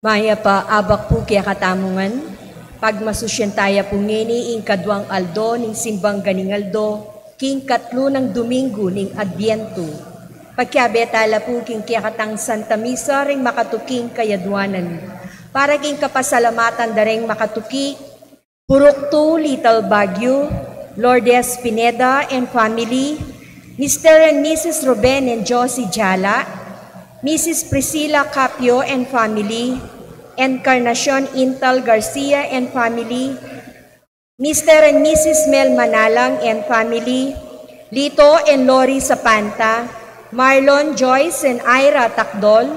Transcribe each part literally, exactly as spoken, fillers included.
Mayap a abak pu kekatamu ngan. Pagmasusyan taya pu ngeni ing kaduang aldo ning simbang ganing aldo, king katlu nang Domingo ning Adbientu. Pakiabe tala pu king kekatang Santa Misa ring makatuking kayadwanan. Para king kapasalamatan da ring makatuki, Puruktu Little Baguio, Lourdes Pineda and family, Mister and Missus Ruben and Josie Jala, Missus Priscilla Capio and family, Encarnacion Intal Garcia and family, Mister and Missus Mel Manalang and family, Lito and Lori Sapanta, Marlon, Joyce, and Ira Takdol,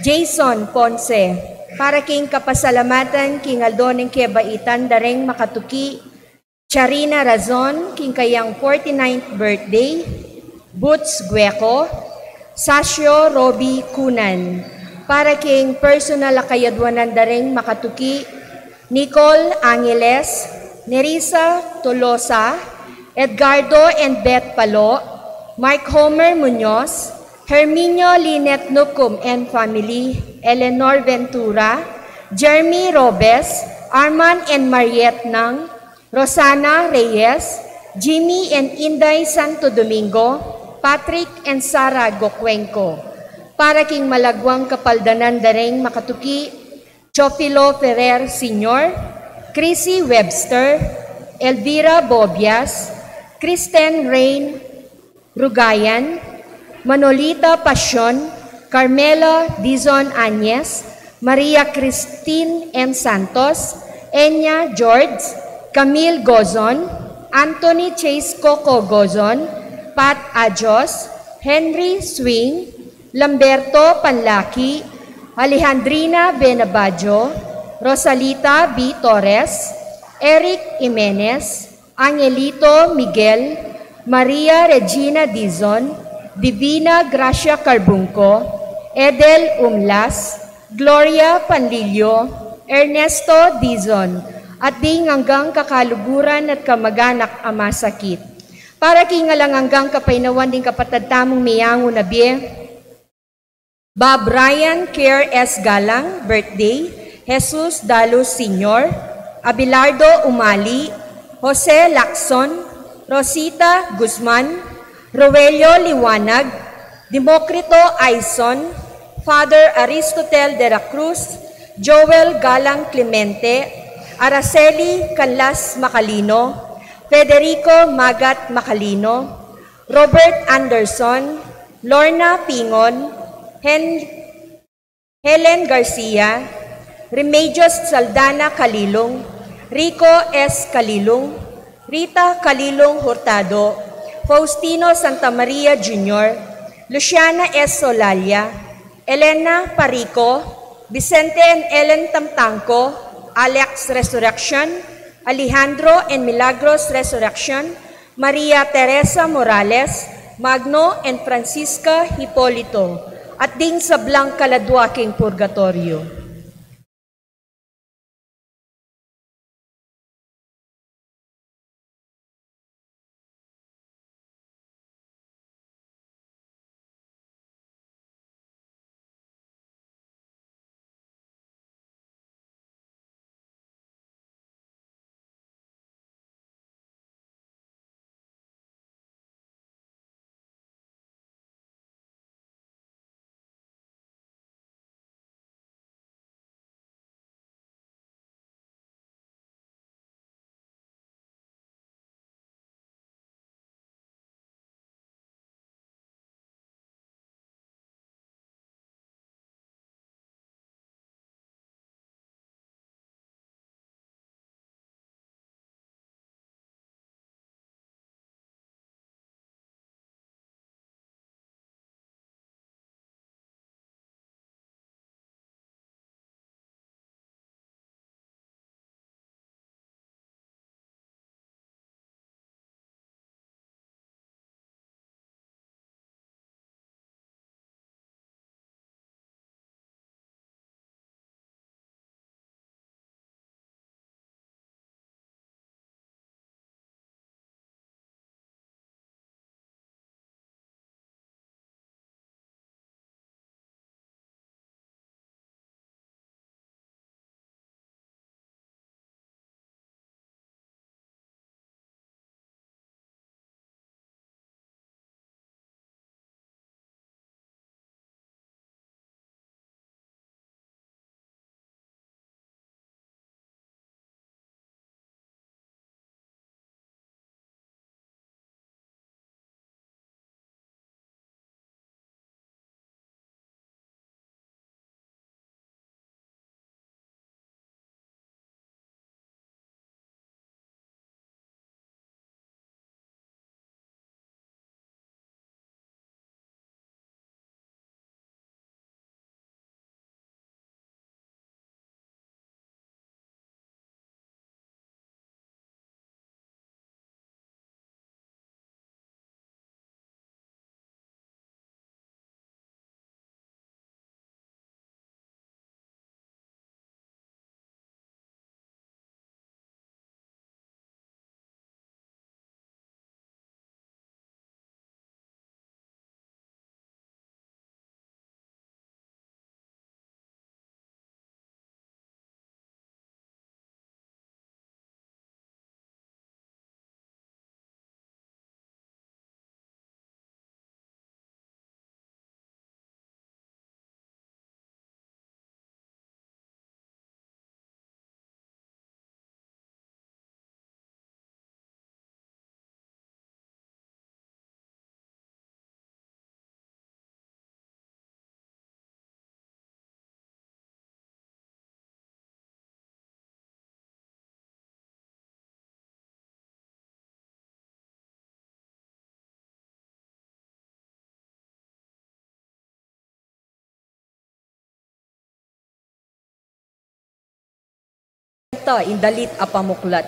Jason Ponce, para king kapasalamatan king aldo ning kebaitan da ring makatuki, Charina Razon, king kayang forty-ninth birthday, Boots Gueco, Sasio Roby Cunan, para king personal a kayadwanan da ring makatuki, Nicole Angeles, Nerissa Tolosa, Edgardo and Beth Palo, Mark Homer Muñoz, Herminio Lynette Nucum and family, Eleanor Ventura, Jeremy Robes, Arman and Mariette Nang, Rosana Reyes, Jimmy and Inday Santo Domingo, Patrick and Sara Gocuenco. Para king malagwang kapaldanan da ring makatuki, Teofilo Ferrer Senior, Chrissy Webster, Elvira Bobias, Kristen Rain Rugayan, Manolita Pasion, Carmela Dizon Añez, Maria Christine M. Santos, Enya George, Camille Gozon, Anthony Chase Coco Gozon, Pat Ajos, Henry Swing, Lamberto Panlaki, Alejandrina Benabajo, Rosalita B. Torres, Eric Jimenez, Angelito Miguel, Maria Regina Dizon, Divina Gracia Carbunco, Edel Umlas, Gloria Panlilio, Ernesto Dizon, at ding anggang kakaluguran at kamaganak a masakit. Para king alang anggang kapaynawan ding kapatad tamung meyangu na bie, Bob Ryan Care S. Galang, birthday, Jesus Dalus Senior, Abelardo Umali, Jose Lacson, Rosita Guzman, Roelio Liwanag, Democrito Aison, Father Aristotel de la Cruz, Joel Galang Clemente, Araceli Canlas Macalino, Federico Magat Macalino, Robert Anderson, Lorna Pingon, Hen-, Helen Garcia, Remedios Saldana Calilung, Rico S. Calilung, Rita Calilung Hurtado, Faustino Santa Maria Junior, Luciana S. Solalia, Elena Parico, Vicente and Ellen Tamtangco, Alex Resurrection, Alejandro and Milagros Resurrection, Maria Teresa Morales, Magno and Francisca Hipolito, at ding sablang kaladua king purgatoryo. Ita ing dalit a pamuklat.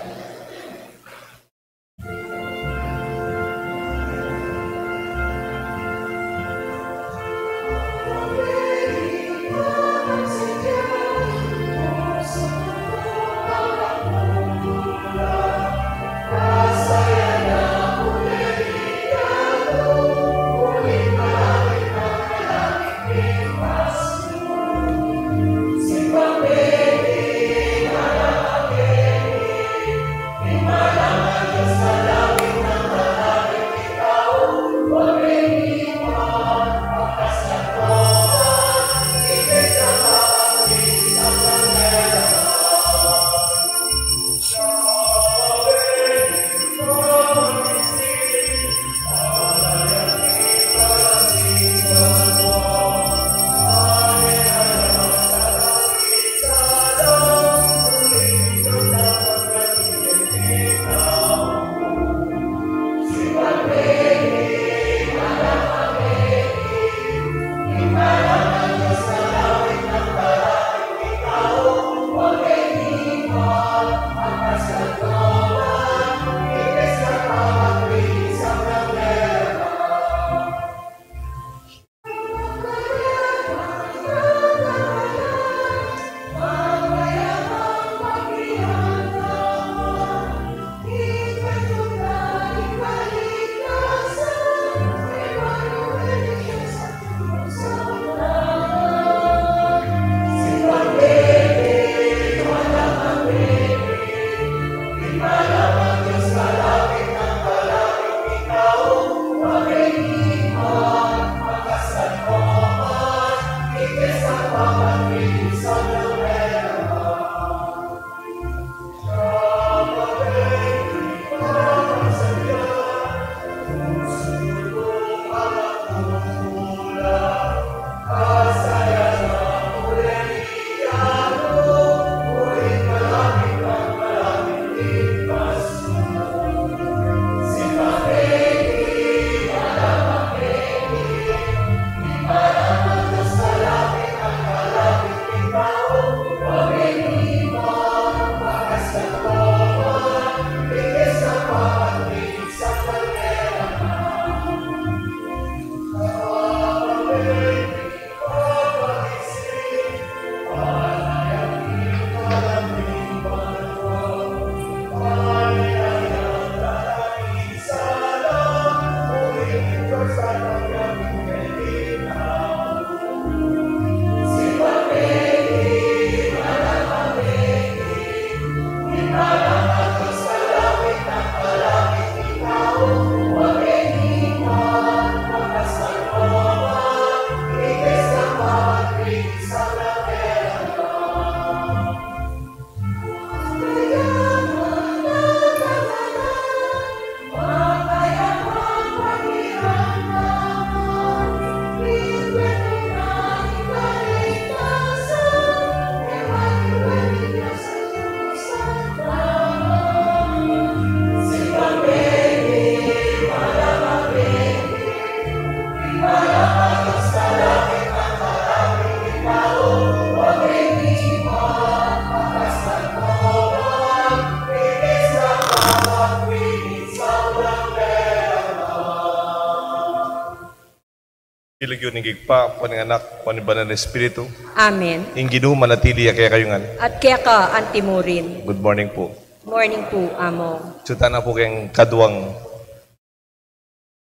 King lagyu ning Ibpa, ampo ning Anak, ampo ning Banal a Espiritu. Amen. Ing Ginu manatili ya kekayu ngan. At keka antimurin. Good morning pu. Good morning pu, Among. Sutana pu keng kaduang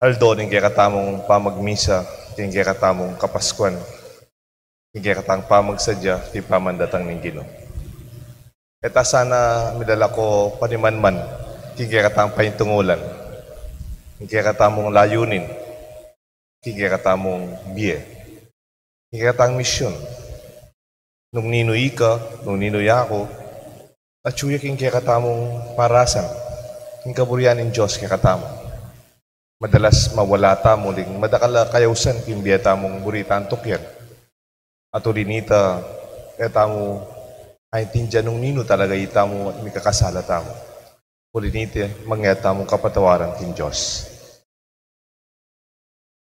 aldo ning kekatamung pamagmisa, king kekatamung Kapaskuan, king kekatang pamagsadya king pamandatang ning Ginu. E ta sana milalako panimanman king kekatang paintungulan, king kekatamung layunin, king kekatamung bie, king kekatang misyun. Nung ninu ika, nung ninu yaku, atyu ya king kekatamung parasan, king kaburian ning Dios kekatamu. Madalas mawala tamu, uling madakal a kayausan king bie tamung buri tang tukyan. At uli nita, e tamu aintindian nung ninu talaga itamu at mikakasala tamu. Uli nita, mangeta tamung kapatawaran king Dios.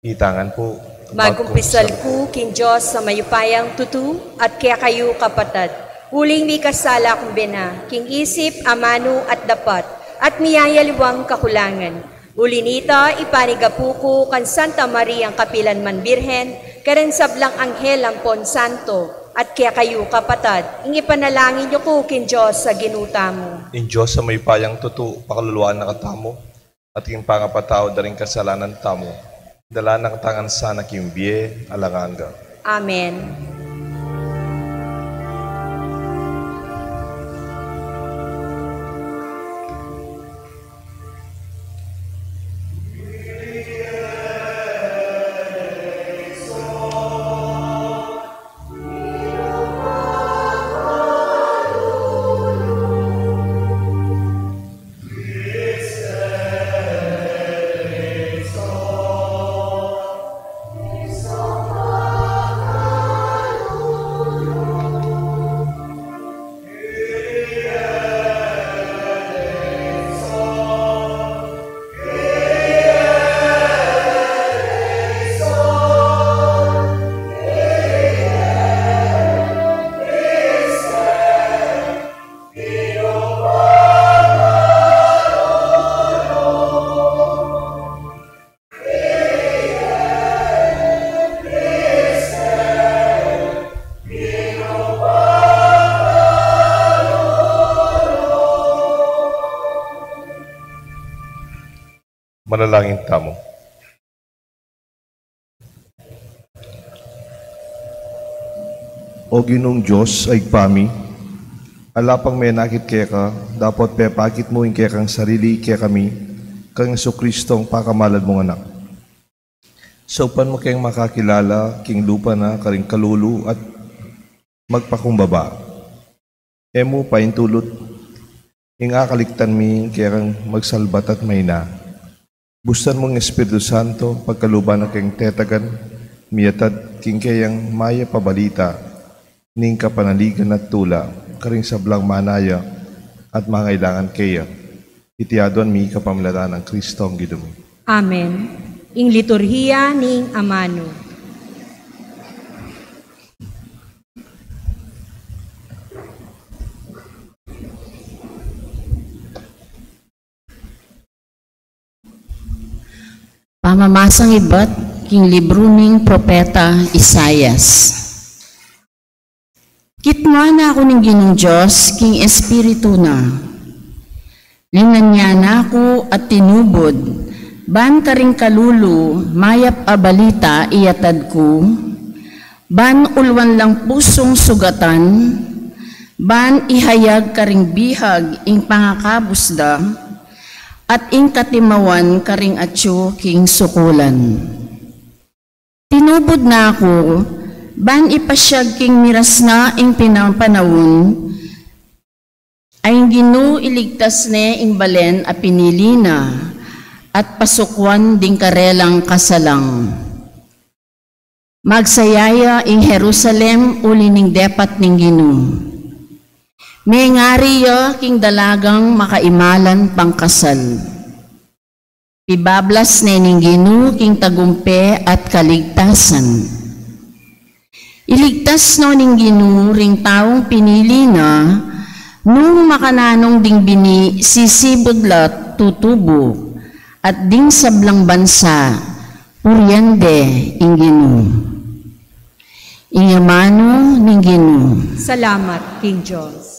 Itangan pu. Magkumpisal ku king Dios a mayupayang tutu, at kekayu kapatad. Uling mikasala kung bena, king isip, amanu at dapat, at miyayaliwang kakulangan. Uli nita, ipanigapu ku kang Santa Mariang kapilan man Birhen, kareng sablang anghel ampon santo, at kekayu kapatad, ing ipanalangin yu ku king Dios a Ginu tamu. Ing Dios a mayupayang tutu, pakaluluan na katamu, at ing pangapatawad da ring kasalanan tamu, dala na katamu ngan sana king bie alang angga. Amen. Manalangin tamu. O Ginung Dios a Ibpa mi, ala pang menakit keka, dapot pepakit mu ing kekang sarili kekami, kang Jesucristong pakamalad mung Anak. Saupan mu keng makakilala king lupa na karing kalulu at magpakumbaba. E mu paintulut ing akaligtan mi kekang magsalbat at maina. Bustan mung Espiritu Santo, pagkaluban na keng tetagan, miyatad king keyang mayap a balita ning kapanaligan at tula karing sablang manaya at mangailangan keya. Iti aduan mi kapamilatan nang Kristong Ginu mi. Amen. Ing liturhiya ning amanu. Pamamasang ibat king libru ning propeta Isaias. Kitmuan na ku ning Ginung Dios king Espiritu na. Linan ya na ku at tinubud, ban karing kalulu mayap a balita iyatad ku, ban uluan lang pusung sugatan, ban ihayag karing bihag ing pangakabus da, at ing katimawan karing atyu king sukulan. Tinubud na ku, ban ipasyag king miras na ing pinampanaun, a ing Ginu iligtas ne ing balen a pinili na, at pasukuan ding karelang kasalang. Magsaya ya ing Jerusalem uli ning depat ning Ginu. Mengari ya king dalagang makaimalan pangkasal. Pibablas ne ning Ginu king tagumpe at kaligtasan. Iligtas no ning Ginu ring taung pinili na, nung makananung ding bini sisibud la tutubu, at ding sablang bansa purian de ing Ginu. Ing amanu ning Ginu. Salamat king Dios.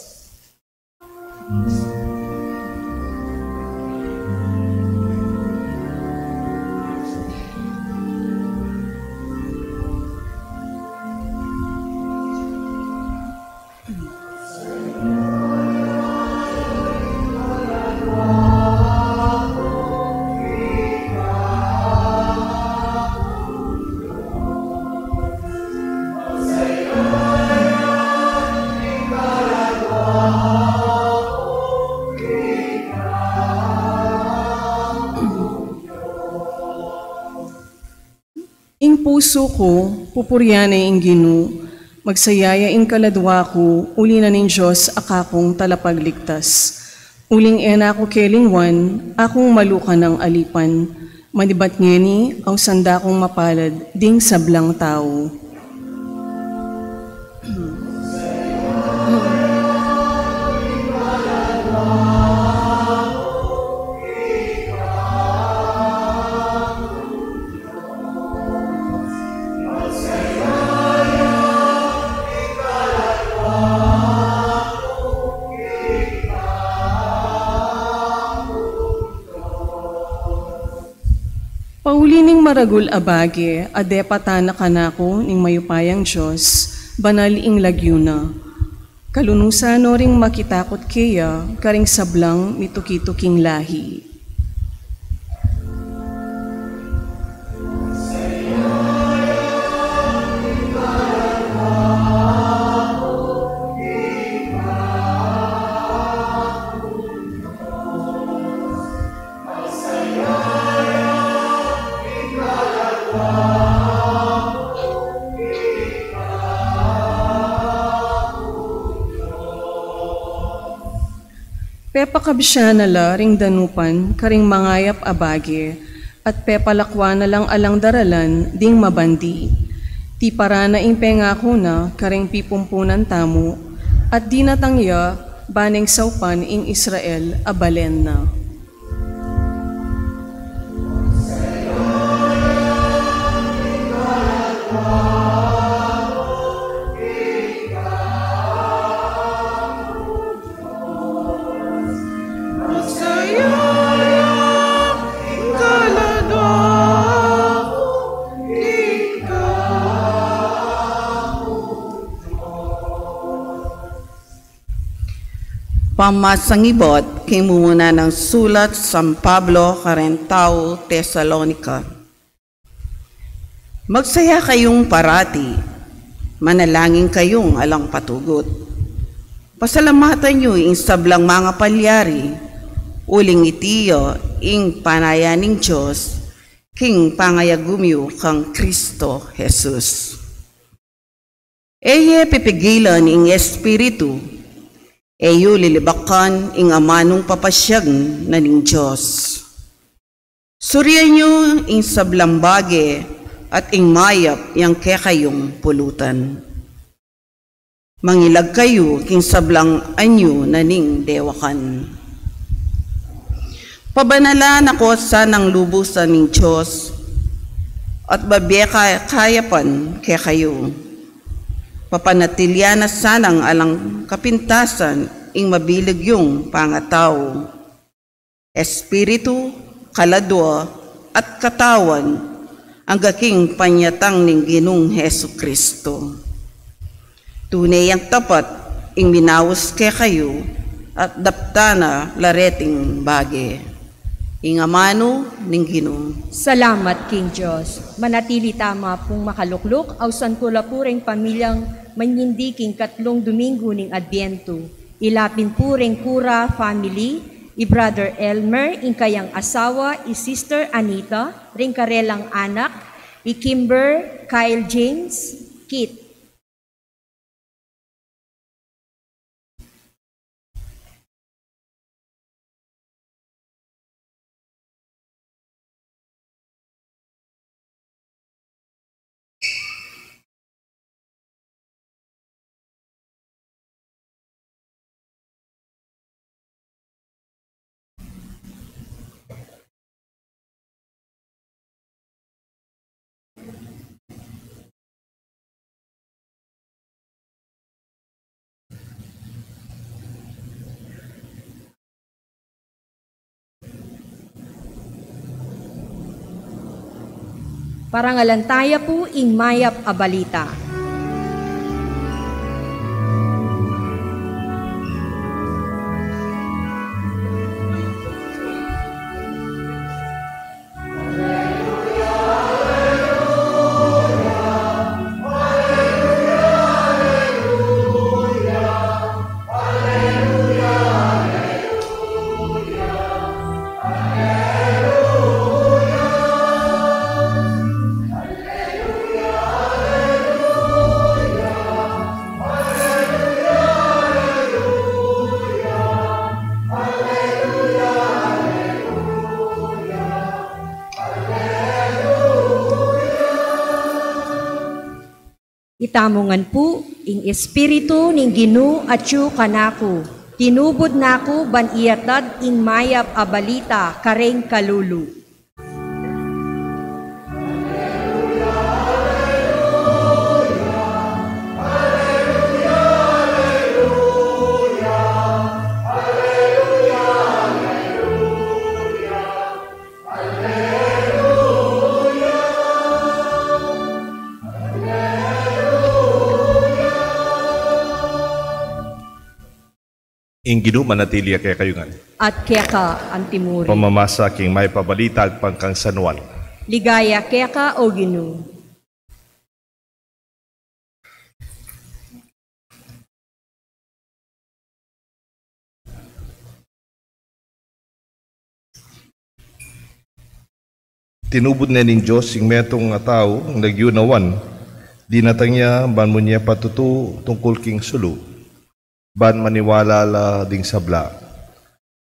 Ing pusu ku, pupurian ne ing Ginu, magsaya ya ing kaladua ku, uli na ning Dios a kakung talapagligtas. Uling e na ku kelingwan, akung maluka nang alipan, manibat ngeni, ausan da kung mapalad ding sablang tau. Pauli ning maragul a bage, a depatan na kanaku ning mayupayang Dios, banal ing lagyu na. Kalunusan no ring makitakut keya, karing sablang mituki-tuking lahi. Pepakabsian na la ring danupan karing mangayap a bage, at pepalakwan na lang alang daralan ding mabandi. Tiparan na ing pengaku na karing pipumpunan tamu, at dinatang ya ba neng saupan ing Israel a balen na. Pamamasang ibat king mumuna nang sulat San Pablo kareng tau Tesalonica. Magsaya kayung parati, manalangin kayung alang patugut. Pasalamatan yu ing sablang mangapalyari, uling iti ya ing panayan ning Dios king pangayagum yu kang Kristo Jesus. E ye pipigilan ing Espiritu, e yu lilibakan ing amanung papasyag na ning Dios. Surian yu ing sablang bage at ing mayap yang kekayung pulutan. Mangilag kayu king sablang anyu na ning dewakan. Pabanalan na ko sanang lubusan ning Dios, at babie ka-, kayapan kekayu. Papanatilian na sanang alang kapintasan ing mabilig yung pangatau, espiritu, kaladua, at katawan, angga king panyatang ning Ginung Jesu-Cristo. Tune yang tapat ing minaus kekayu, at daptan na la reting bage. Ing amanu ning Ginu. Salamat king Dios. Manatili tamu pung makalukluk, ausan ku la pu reng pamilyang manyindi king katlung Domingo ning Adbientu. Ila pin pu reng Cura family, i Brother Elmer, ing kayang asawa, i Sister Anita, reng karelang anak, i Kimber, Kyle James, Kit. Parangalan taya pu ing mayap a balita. Itamu ngan pu, ing Espiritu ning Ginu atyu kanaku, tinubud na ku ban iyatad ing mayap a balita kareng kalulu. Ing Ginu manatili ya kekayu ngan. At keka antimurin. Pamamasa king Mayap a Balita agpang kang San Juan. Ligaya keka, O Ginu. Tinubud ne ning Dios ing metung a tau, ing lagyu na Juan. Dinatang ya ban munye patutu tungkul king sulu, ban maniwala la ding sabla.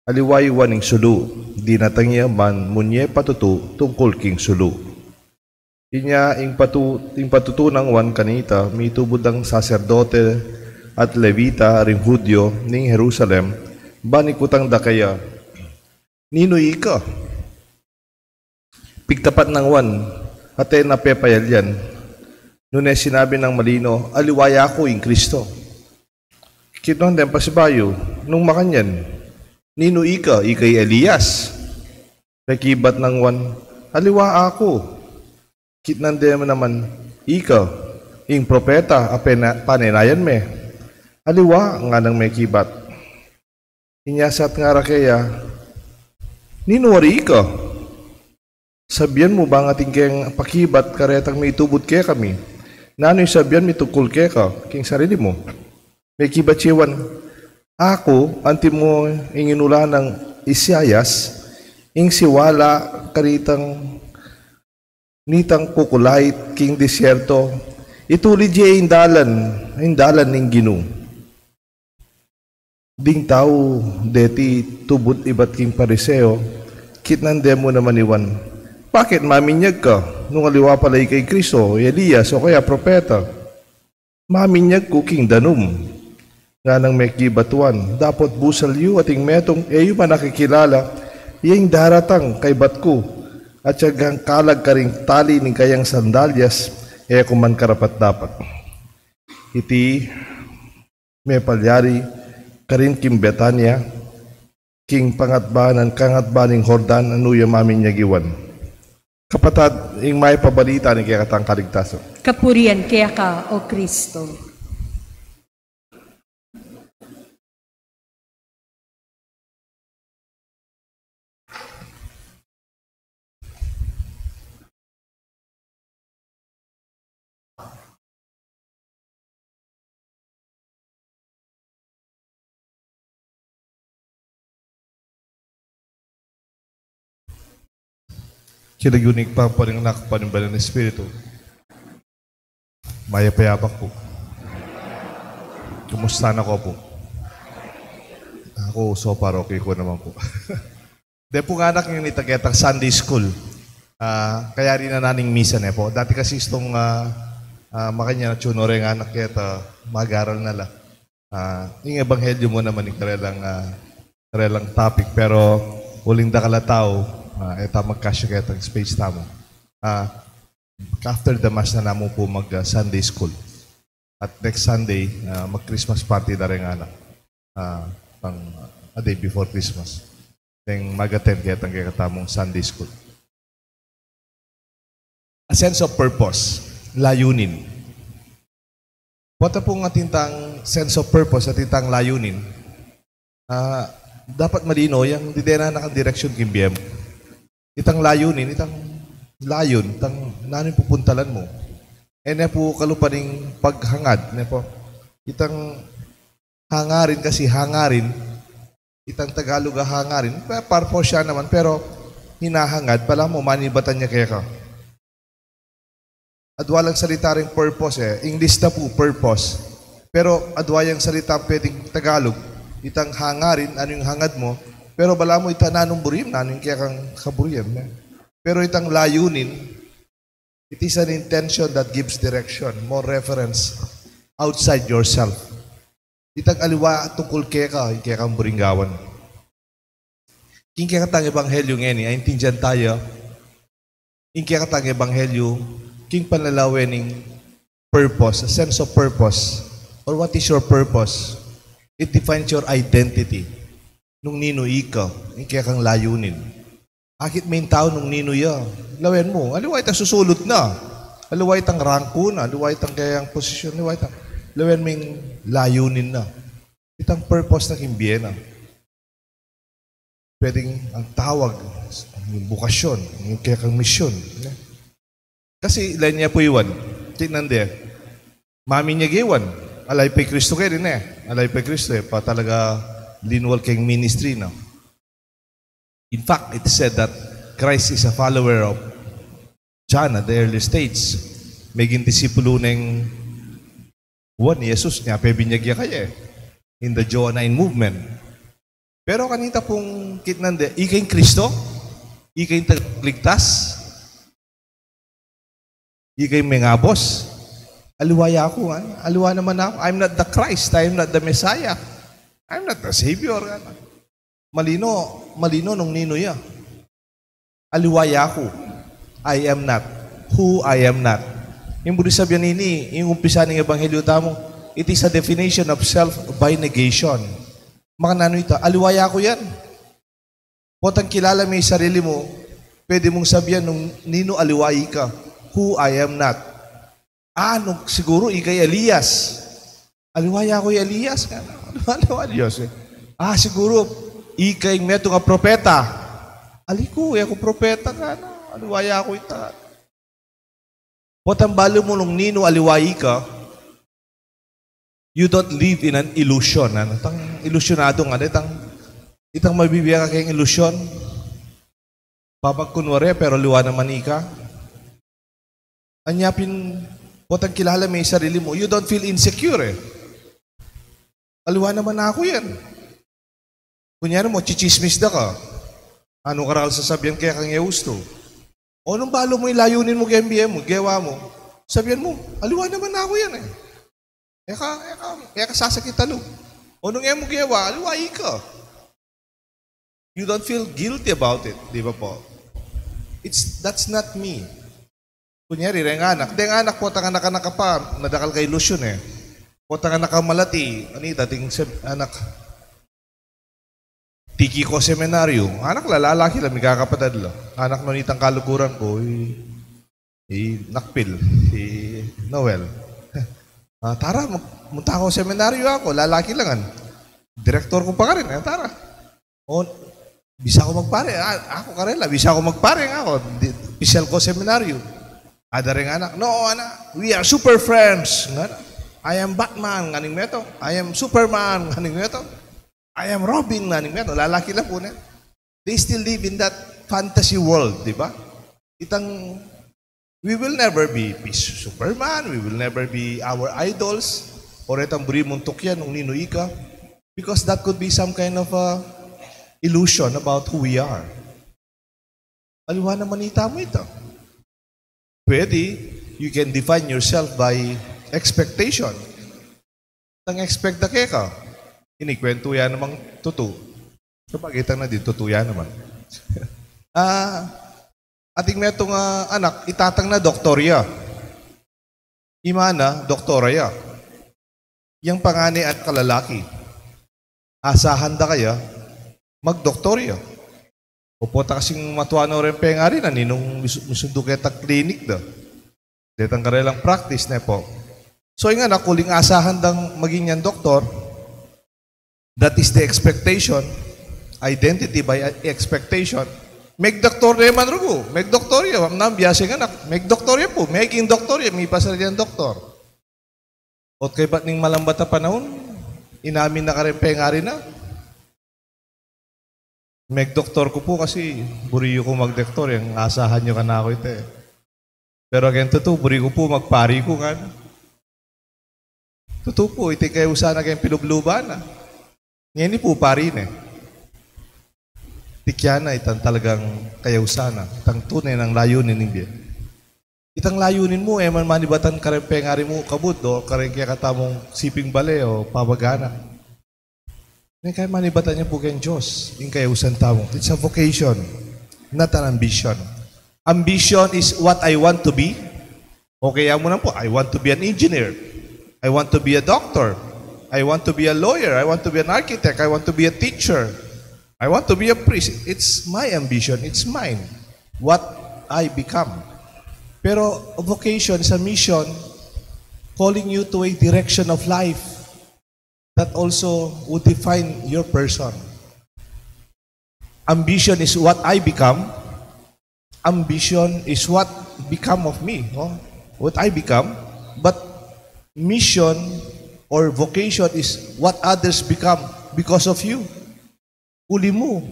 Aliwa i Juan ing sulu, dinatang ya ban munye patutu tungkul king sulu. Inya ing patu-, ing patutu nang Juan kanita, mitubud lang saserdote at Levita ring Judio ning Jerusalem, ban ikutang da kaya, "Ninu ika?" Pigtapat nang Juan, at e na pepayalian. Nune sinabi nang malino, "Aliwa ya ku ing Kristo." Kitnan deng pasibayu, nung makanyan, "Ninu ika? Ika i Elias?" Pekibat nang Juan, "Aliwa aku." Kitnan de naman, "Ika ing propeta a pena-, panenayan me?" "Aliwa," nganang mekibat. Inya sat ngara keya, "Ninu wari ika? Sabian mu bang atin keng pakibat karetang mitubud kekami? Nanu ing sabian mi tungkul keka king sarili mu?" Mekibat i Juan, "Aku, anti mu ing inula nang Isaias, ing siwala karitang nitang kukulait king disyerto, itulid ye ing dalan, ing dalan ning Ginu." Ding tau deti tubud ibat king Pariseo, kitnan de mu naman i Juan, "Bakit maminyag ka? Nung aliwa pala ika i Kristo, i Elias, o kaya propeta?" "Maminyag ku king danum," nganang mekibat i Juan, "dapot busal yu ating metung e yu man akikilala, ya ing daratang kaybat ku, at ya ing kalag karing tali ning kayang sandalyas, e ku man karapat-dapat." Iti mepalyari karin king Betania, king pangatbanan, kangatbanan ning Jordan, a nu ya maminyag i Juan. Kapatad, ing mayap a balita ning kekatang kaligtasan. Kapurian keka, O Kristo. King lagyu ning Ibpa, ning Anak, ning Banal a Espiritu. Mayap a yabak pu. Kumusta na ko pu? Aku, so far, okay ku naman pu. De pu, anak, ing nita ketang Sunday school. Ah, kayari na naning misa ne pu. Dati kasi istung, ah, ah, makanyan a tune ore ing anak keta, mag-aral na la. Ah, ing ebanghelyo mu naman ing karelang, ah, karelang topic, pero uling dakal a tau, ah, e ta magkasya ketang space tamu. Ah, after the mass na namu pu mag, ah, Sunday school. At next Sunday, ah, mag-Christmas party da reng anak. Ah, pang, a day before Christmas. Deng mag-attend ketang kekatamung Sunday school. A sense of purpose, layunin. Pota pung atin tang sense of purpose, atin tang layunin. Ah, dapat malino yang didena na kang direksyon king bie mu. Itang layunin, itang layun, itang nanu ing pupuntalan mu. E ne pu kalupa ning paghangad, ne pu. Itang hangarin kasi, hangarin, itang Tagalog a hangarin, pa-, purpose ya naman, pero hinahangad, balamu manibatan ya keka. Adwa lang salita ring purpose e. English na pu, purpose. Pero adwa yang salita pwedeng Tagalog. Itang hangarin, anu ing hangad mu. Pero balamu ita nanung buri mu, nanu ing kekang kaburian, ne? Pero itang layunin, it is an intention that gives direction, more reference outside yourself. Itang aliwa tungkul keka, ing kekang buring gawan. King kekatang ebanghelyo ngeni, aintindian taya, ing kekatang ebanghelyo, king panlalawen ning purpose, a sense of purpose, or what is your purpose? It defines your identity. Nung ninu ika, ing kekang layunin. Akit me ing tau nung ninu ya, lawen mu, aliwa itang susulut na, aliwa itang rangku na, aliwa itang kayang posisyon, aliwa itang, lawen me ing layunin na. Itang purpose na king bie na. Pwedeng ang tawag, yung bukasyon, yung kekang misyon, ne? Kasi lawen ya pu i Juan, kitnan de, maminye ya i Juan, ala ya pu i Kristo keni, ne? Ala ya pu i Kristo, e pa talaga linwal keng ministry, no? In fact, it said that Christ is a follower of John at the early stage. Meging disipulu neng Juan i Jesus, nya pe binyag ya kaya, e, in the Johannine movement. Pero kanita pung kitnan de, ika ing Kristo? Ika ing tagapagligtas? Ika ing mengabus? Aliwa ya ku, ngana. Aliwa naman aku. I'm not the Christ. I'm not the Messiah. I'm not the Savior, ngana. Malino, malino nung ninu ya. Aliwa ya ku. I am not who I am not. Ing buri sabyan ini, ing umpisa ning ebanghelyo tamu, it is a definition of self by negation. Makananu ita? Aliwa ya ku yan. Potang kilala me ing sarili mu, pwede mung sabyan nung ninu aliwa ika, who I am not. Ah, nung siguru ika i Elias. Aliwa ya ku i Elias, ngana. Aliwa, aliwa, Diyos, e. Ah, siguru ika ing metung a propeta. Ali ku, e ku propeta, ngana. Aliwa ya ku ita. Potang balu mu nung ninu aliwa ika, you don't live in an illusion. Ano? Itang ilusyonadu, ngana, itang, itang mabibie ka keng ilusyon. Papagkunwari, pero aliwa naman ika. Anya pin, potang kilala me ing sarili mu, you don't feel insecure, e. Aliwa naman aku yan. Kunyari mu, chichismis da ka. Anu ka ra kal sasabyan keka king e ustu? O nung balu mu ing layunin mu keng bie mu, gewa mu, sabyan mu, aliwa naman aku yan, e. E ka, e ka, e ka sasakit a lub. O nung e mu gewa, aliwa ika. You don't feel guilty about it, di ba po? It's, that's not me. Kunyari, reng anak. Deng anak, potang anak-anak ka pa, madakal kang ilusyon, e. Potang anak kang malati, anita, ating sem-, anak. Tiki ko seminaryo. Anak la, lalaki la, mikakapatad la. Anak na nitang kaluguran ku, i, i Nakpil, i Noel. Ah, tara, mag-, munta ko seminaryo aku, lalaki la ngan. Direktor ku pa karin, e, tara. O, bisa ku magpare, a-, aku karela, bisa ku magpare, ngana ku, di, pisyal ku seminaryo. Ada reng anak, "No, anak, we are super friends," ngana. "I am Batman," ngana ning metung. "I am Superman," ngana ning metung. "I am Robin," ngana ning metung. Lalaki la pu ne. They still live in that fantasy world, di ba? Itang We will never be, be Superman, we will never be our idols, o retang buri mung tukyan nung ninu ika, because that could be some kind of a illusion about who we are. Aliwa naman ita mu ita. Pwede, you can define yourself by expectation. Itang expect da keka, ini kwentu ya namang tutu. Sabagay, itang na din tutu ya naman. Ah, ating metung a anak, i tatang na doktor ya. I mana, doktora ya. Yang pangane anak a lalaki. Asahan da kaya, magdoktor ya. O pota kasing matua na reng pengari na, ninung mis-, misundu keta klinik da. Detang karelang practice, ne po. So, ing anak, uling asahan dang maging yang doktor, that is the expectation, identity by expectation. Megdoktor ne man rugu, megdoktor ya, wang nang biasa ing anak, megdoktor ya pu, meging doktor ya, mipasal yang doktor. Ot kaybat ning malambat a panaun, inamin na kareng pengari na, "Megdoktor ku pu kasi buri yu ku magdoktor, yang asahan yu kanaku ita e. Pero keng tutu, buri ku pu magpari ku," ngana. Tutu pu, iti kayausan na keng pilubluban na. Ngeni pu, pari ne. Tikyan na itang talagang kayausan na, itang tune nang layunin ning bie. Itang layunin mu, e man manibatan kareng pengari mu, kabud, o kareng kekatamung siping bale o pamagana. Nung kaya manibatan ya pu keng Dios ing kayausan tamu. It's a vocation, not an ambition. Ambition is what I want to be. Okay, amu na pu, "I want to be an engineer. I want to be a doctor. I want to be a lawyer. I want to be an architect. I want to be a teacher. I want to be a priest." It's my ambition. It's mine. What I become. Pero vocation is a mission calling you to a direction of life. that also would define your person. Ambition is what I become. Ambition is what become of me, no? What I become. But mission or vocation is what others become because of you. Uli mu,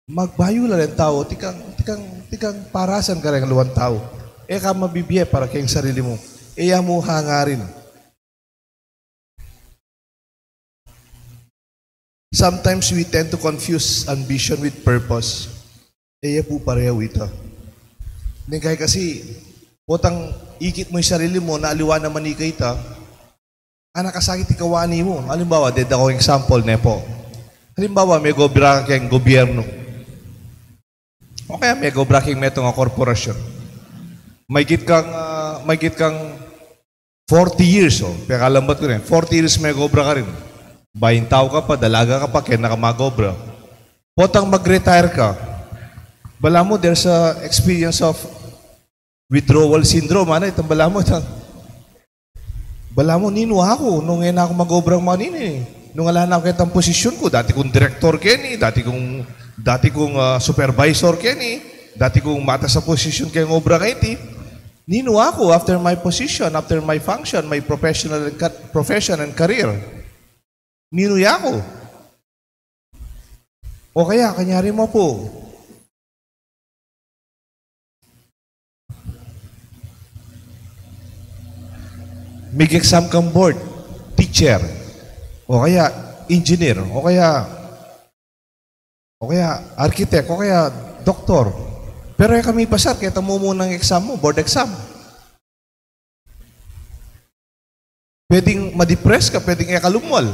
magbayu la reng tau, tikang, tikang, tikang parasan ka reng aliwang tau. E ka mabibie para keng sarili mu. E ya mu hangarin. Sometimes we tend to confuse ambition with purpose. E ya pu parehu ita. Neng kai kasi, potang ikit mu ing sarili mu, na aliwa naman ika ita, ana kasakit ing kawani mu. Alimbawa, deda kung example ne pu. Alimbawa, megobra ka keng gobyerno. O kaya megobra ka keng metung a korporasyon. Maigit kang, ah, maigit kang forty years, o. Pekalambat ku rin. Forty years megobra ka rin. Bayu tau ka pa, dalaga ka pa, keni ka magobra. Potang mag-retire ka, balamu there's a experience of withdrawal syndrome, ana, itang balamu, itang, balamu, ninu aku nung e na ku magobrang manini? Nung ala na ku ketang posisyon ku, dati kung direktor keni, dati kung, dati kung, ah, supervisor keni, dati kung matas a posisyon keng obra keti. Ninu aku after my position, after my function, my professional and ca-, profession and career? Ninu ya ku? O kaya, kanyari mu pu, mig-exam kang board, teacher, o kaya engineer, o kaya, o kaya architect, o kaya doktor. Pero e ka mipasar keta mumunang exam mu, board exam. Pwedeng ma-depress ka, pwedeng e ka lumwal.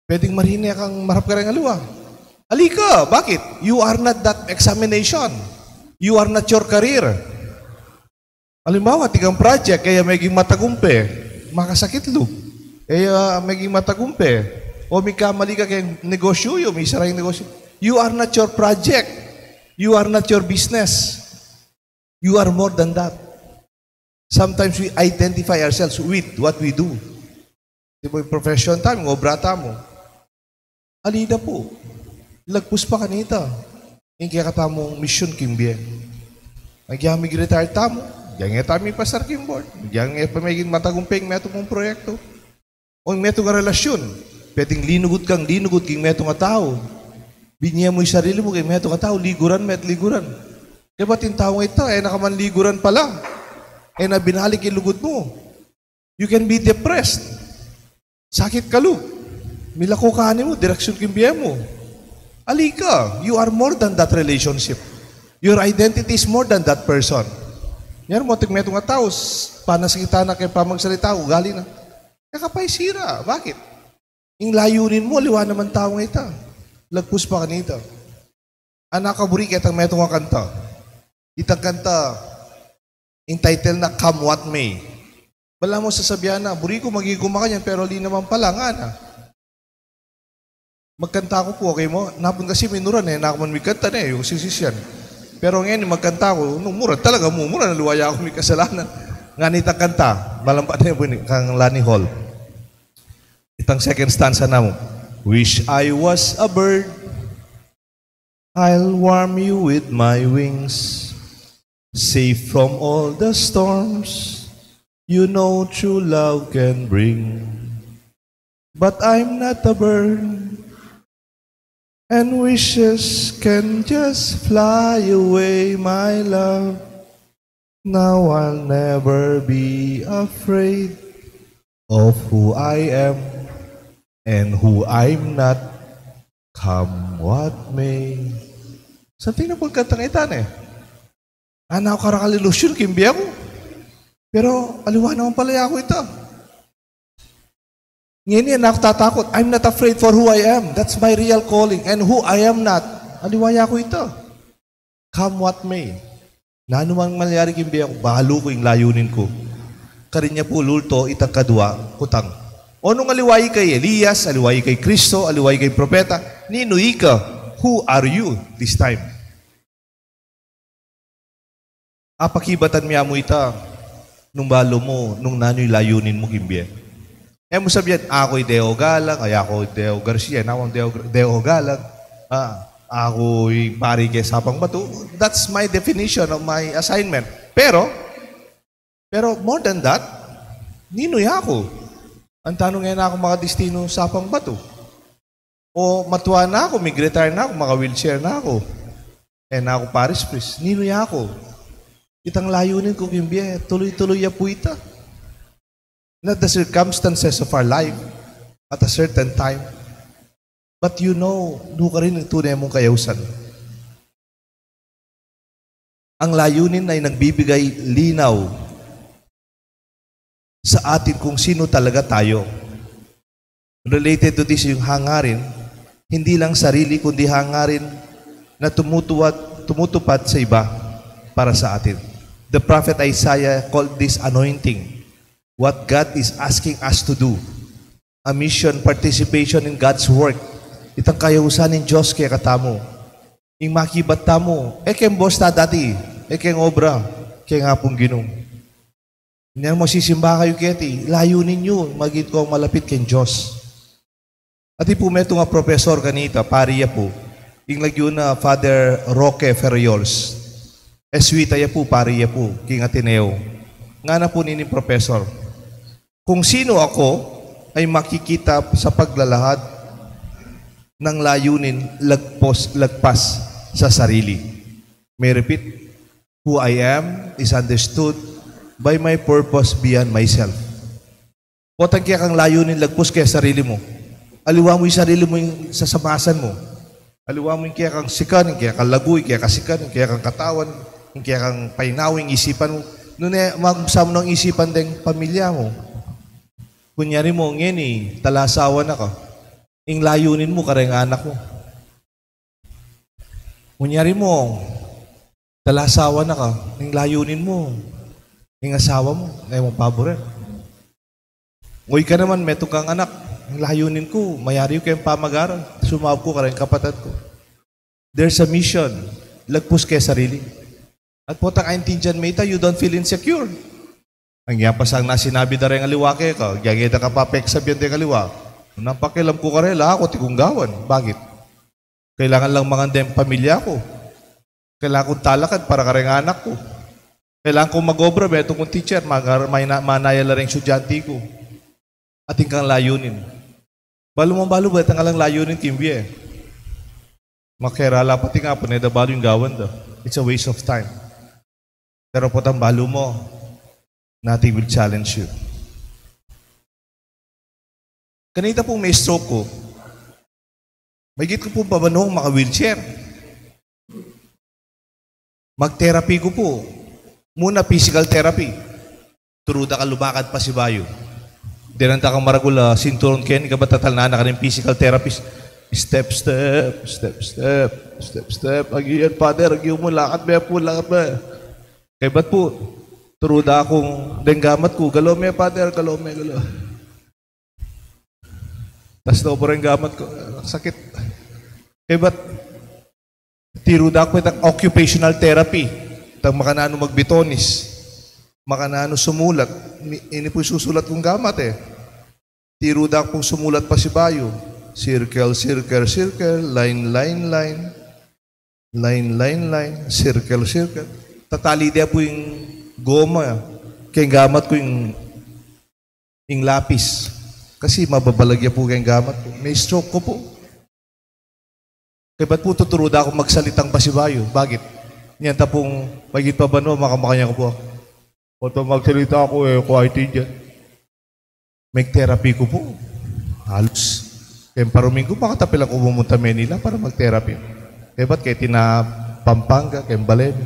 Pwedeng marine kang marap kareng aliwa. Ali ka, bakit? You are not that examination. You are not your career. Alimbawa, tikang project, e ya meging matagumpe, makasakit lub. E ya meging matagumpe. O mikamali ka keng negosyo yu, misara ing negosyo. You are not your project. You are not your business. You are more than that. Sometimes we identify ourselves with what we do. Di ba, ing profession tamu, ing obra tamu. Ali da pu. Lagpus pa kanita ing kekatamung misyon king bie. Agyang mig-retire tamu, agyang e tamu mipasar king board, agyang e pa meging matagumpe ing metung mung proyekto. O ing metung a relasyon, pwedeng linugud kang linugud king metung a tau. Binie mu ing sarili mu king metung a tau, liguran me at liguran. Kaybat ing taung ita, e na ka man liguran pala. E na binalik ing lugud mu. You can be depressed. Sakit ka lub. Milako ka animu, direksyon king bie mu. Ali ka, you are more than that relationship. Your identity is more than that person. Yan mo, tig metung a tau, s-, panasakitan na keng pamagsalita, ugali na. E ka pa isira. Bakit? Ing layunin mu, aliwa naman taung ita. Lagpus pa kanita. Anak, kaburi ke itang metung a kanta. Itang kanta, ing title na Come What May. Balamu sasabian na, buri ku maging kumakanyan, pero ali naman pala, ngana. Magkanta ku pu, okay mu? Napun kasi minuran e, e na ku man migkanta ne, ing sisisyan. Pero ngeni magkanta ku, nung muran talaga mu, muran, aliwa ya ku mikasalanan. Ngana itang kanta, malampa ne pu ini, kang Lani Hall. Itang second stanza namu. Wish I was a bird. I'll warm you with my wings. Safe from all the storms you know true love can bring. But I'm not a bird, and wishes can just fly away, my love. Now I'll never be afraid of who I am and who I'm not, come what may. Something na pun kantang ita ne. Ana ku karakal ilusyon king bie ku. Pero aliwa naman pala ya ku ita. Ngeni e na ku tatakut. I'm not afraid for who I am. That's my real calling. And who I am not, aliwa ya ku ita. Come what may. Nanu mang malyari king bie ku, balu ku ing layunin ku. Karin ya pu lulto itang kadua kutang. O nung aliwa ika i Elias, aliwa ika i Kristo, aliwa ika i propeta, ninu ika? Who are you this time? Apakibatan mi amu ita nung balu mu nung nanu ing layunin mu king bie. E mu sabian, "Aku i Deo Galang, ay aku i Deo Garcia, e naku Deo, Deo Galang, ah, aku i pari ke Sapang Batu." That's my definition of my assignment. Pero, pero more than that, ninu ya ku? Antanu e naku makadistinu Sapang Batu? O matua na ku, mig-retire na ku, maka-wheelchair na ku, e naku parish priest, ninu ya ku? Itang layunin ku king bie, tuloy-tuloy ya pu ita. Not the circumstances of our life at a certain time, but you know, nukarin ing tune mung kayausan. Ang layunin ay nagbibigay linaw sa atin kung sino talaga tayo. Related to this, yung hangarin, hindi lang sarili, kundi hangarin na tumutuwad, tumutupad sa iba para sa atin. The prophet Isaiah called this anointing. What God is asking us to do. A mission, participation in God's work. Itang kayausan ning Dios kekatamu. Ing makibat tamu, e keng boss ta dati, e keng obra, keng Apung Ginu. Nyan, masisimba kayu keti, layunin yu, maging kong malapit keng Dios. Atin pu metung a profesor kanita, pari ya pu. Ing lagyu na Father Roque Ferriol. Jesuita ya pu, pari ya pu, king Ateneo. Ngana pu nining profesor, "Kung sino ako ay makikita sa paglalahad ng layunin lagpos, lagpas sa sarili." May repeat, "Who I am is understood by my purpose beyond myself." Potang kekang layunin lagpus ke sarili mu. Aliwa mu ing sarili mu ing sasamasan mu. Aliwa mu ing kekang sikan, ing kekang lagu, ing kekang sikan, ing kekang katawan, ing kekang painawa, ing isipan mu. Nune, mag-, sa mu nang isipan deng pamilya mu. Kunyari mu, ngeni, talasawa na ka. Ing layunin mu, kareng anak mu. Kunyari mu, talasawa na ka, ing layunin mu, ing asawa mu, e mu paboran. Nguy ka naman, metung kang anak, ing layunin ku, mayari ku keng pamag-aral, sumaup ku kareng kapatad ku. There's a mission, lagpus ke sarili. At potang aintindian me ita, you don't feel insecure. Ang yapasang na sinabi da reng aliwa keka, gageta ka pa peksabian deng aliwa. Nang pakialam ku karela, aku atin kung gawan. Bakit? Kailangan lang mangan deng pamilya ku. Kailangan kung talakad para kareng anak ku. Kailangan kung mag-obra, metung kung teacher, magar-, may na-, manaya la reng estudyante ku. Atin kang layunin. Balu mu, balu, betang alang layunin king bie. Makerala pati nga, pune da balu ing gawan da. It's a waste of time. Pero potang balu mu, nothing will challenge you. Kanita pung may stroke ku, mahigit ku pung pabanung maka-wheelchair. Mag-therapy ku pu. Muna, physical therapy. Turu da ka lumakad pasibayu. Dinan da kang maragul a sinturon keni, kabat tatalnan na ka ning physical therapist. Step, step, step, step, step, step. Agyu yan, Father, agyu mu, lakad me pu, lakad me. Kaybat pu, turu da kung deng gamat ku, galo me, Father, galo me, galo. Tas na obra ing gamat ku, sakit. Kaybat, tiru da ku itang occupational therapy. Itang makananu magbitonis. Makananu sumulat. Mi-, ini pu ing susulat kung gamat e. Tiru da kung sumulat pasibayu. Circle, circle, circle. Line, line, line. Line, line, line. Circle, circle. Tatali da pu ing goma keng gamat ku, ing ing lapis. Kasi mababalag ya pu keng gamat ku. May stroke ku pu. Kaybat pu tuturu da kung magsalitang pasibayu. Bakit? Nyang ta pung mahigit pa banua, makamakanya ku pu. Pota magsalita ku e, quiet yan. Mag-therapy ku pu. Halus. Keng paruming ku, makatapi lang ku pumunta Manila para mag-therapy. Kaybat keti na Pampanga, keng bale mi.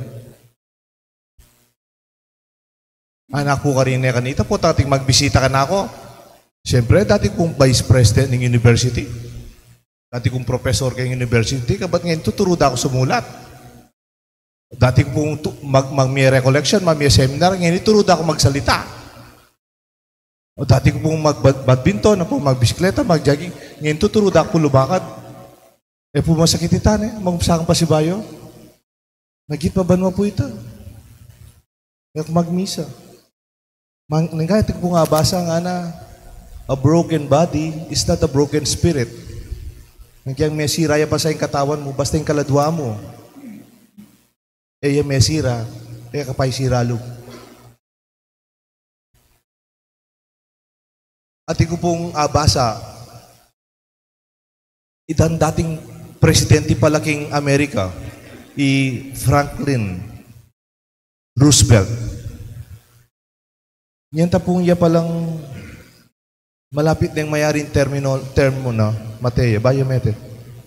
Anak ku karin e, kanita pu, atin magbisita kanaku. Siyempre, dati kung vice president ning university. Dati kung professor keng university, kabat ngeni tuturu da ku sumulat. Dati kung tu-, mag-, mag-, mie recollection, mag-, mie seminar, ngeni turu da ku magsalita. O dati ku pung mag-, bad-, badminton, o magbisikleta, mag-jogging. Ngeni tuturu da ku lumakad. E pu masakit ita ne, mag-umpisa kang pasibayu. Mahigit pa banua pu ita. Kaya ku magmisa. Mang-, neng kaya atin pung abasa ngana, A broken body is not a broken spirit. Nung kayang mesira ya pa sa ing katawan mu, basta ing kaladwa mu e ya mesira, e ka pa isira lub. Atin ku pung abasa, itang dating presidente pala king Amerika, i Franklin Roosevelt. Nyan ta pung ya palang malapit neng mayaring termino, termo na, mate ya, bayu mete.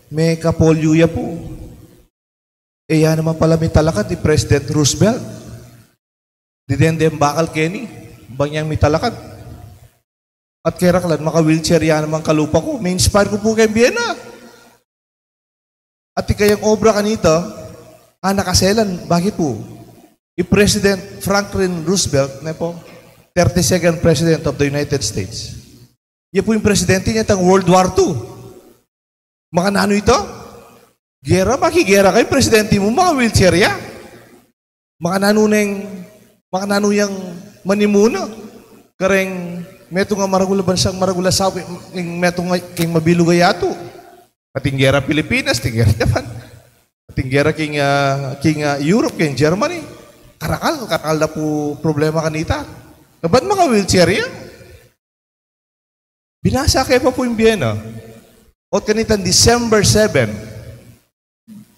Mekapolyo ya pu. E ya naman pala mitalakad i President Roosevelt. Didende bakal keni, bang yang mitalakad. At keraklan, maka-wheelchair ya naman kalupa ku. Me-inspire ku pu keng bie na. At ikayang obra kanita, a, nakaselan, bakit pu? I President Franklin Roosevelt, ne pu, thirty-second President of the United States. Ya pu ing presidente ne tang World War Two. Makananu ita? Gera, makigera ka, ing presidente mu, maka-wheelchair ya. Makananu neng, makananu yang manimuna kareng metung a maragul a bansang maragul a sawi, ing metung a, ing mabilug a yatu. Ating gera Pilipinas, ating gera Japan. Ating gera king, ah, king, ah, Europe, king Germany. Karakal, karakal da pu problema kanita. Kabat maka-wheelchair ya. Binasa ke pa pu ing bie na. Ot kanitang December seven,